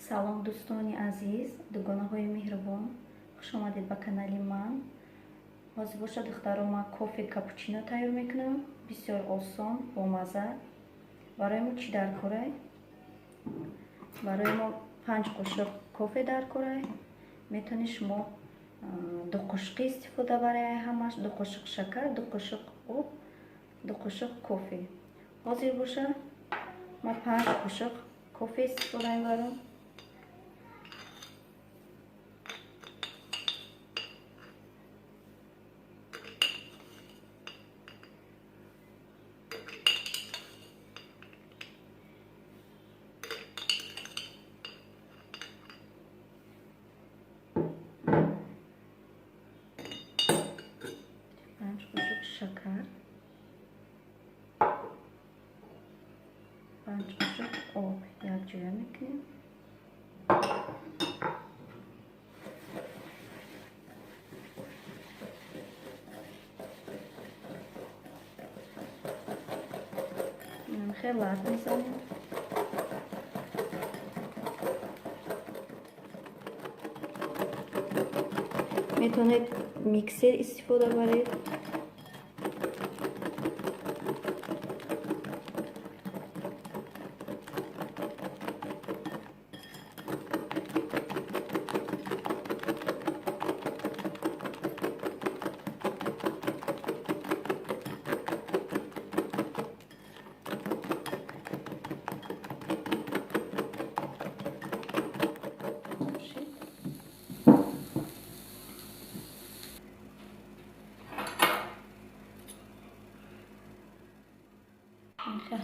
Салом, дӯстони азиз, дугонаҳои меҳрубон, хуш омадед ба канали ман. Ҳозир боша, духтаро, ман кофе капучино тайёр мекунам. Бисёр осон, бомазза. Барои мо чӣ дар корай? Барои мо 5 қошуқ кофе дар корай. Метавонед шумо 2 қошуқи истифода барои ҳамаш, 2 қошуқ шакар, 2 қошуқ об, 2 қошуқ кофе. Ҳозир боша ман 5 қошуқ кофе истифода мебарам. Шакар, 5 қошуқ об якҷоя мекунем. Хеле лат мезанем. Метавонед миксер истифода баред.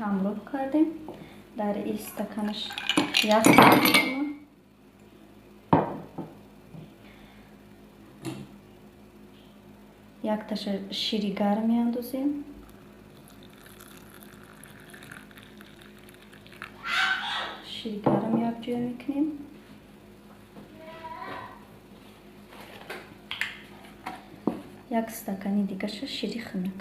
Ҳамроҳ кардем. Дар ин стаканаш ях мекунам. Якташа шири гарм меандозем. Шири гарм якҷоя мекунем. Як стакани дигаша шири хунук.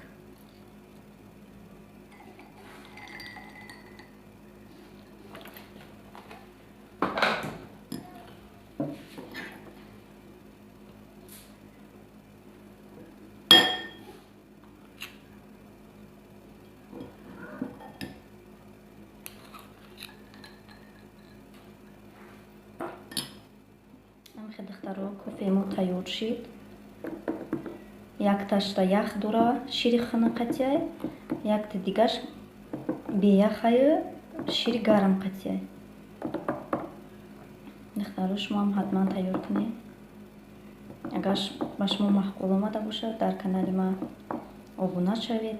Духтаро, кофе мо тайёр шид. Якташта ях дора шири хунук қатияй, якта дигаш беяхаю шири гарм қатияй. Духтаро, шумоам ҳатман тайёр кунед. Агар ба шумо маъқул омада бошад, дар канали ман обуна шавед,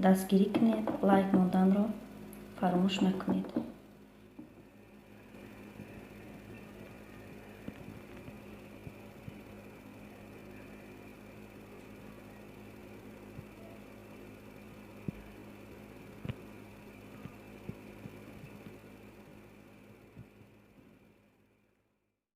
дастгирӣ кунед, лайк монданро фаромӯш накунед.